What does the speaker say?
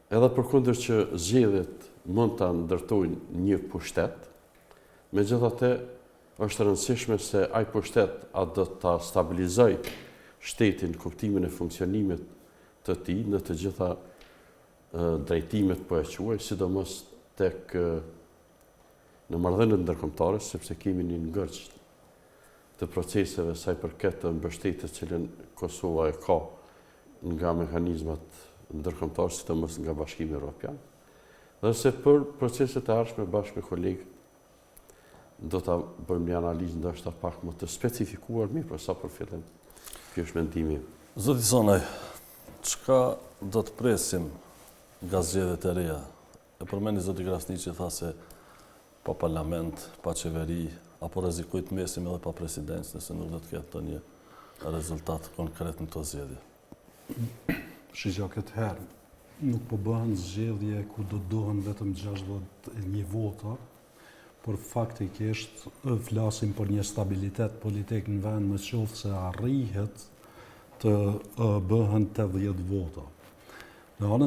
Edhe përkundër që zgjedhjet mund ta ndërtojnë një pushtet, megjithatë është e rëndësishme se ai pushtet a do ta stabilizojë shtetin në kuptimin e funksionimit të tij në të gjitha drejtimet po e quaj, sidomos tek në marrëdhëniet ndërkombëtare, sepse kemi një ngërç të proceseve sa i përket të mbështetjes të cilën Kosova e ka nga mekanizmat ndërkombëtarë, sidomos nga Bashkimi Evropian. Dhe se për proceset e ardhshme bashkë me kolegët do ta bëjmë një analizë ndoshta pak më të specifikuar, mirëpo sa për fillim. Ky është mendimi. Zoti Sonaj, çka do të presim nga zgjedhjet e reja? E përmendi zoti Krasniqi tha se pa parlament, pa qeveri, apo rrezikoj të mesim edhe pa presidencë nëse nuk do të ketë ndonjë rezultat konkret në këto zgjedhje. Shiko këtë herë, nuk po bëhen zgjedhje ku do duhen vetëm 61 vota, por faktikisht flasim për një stabilitet politik në vend në qoftë se arrihet të bëhen 80 vota. Në anën.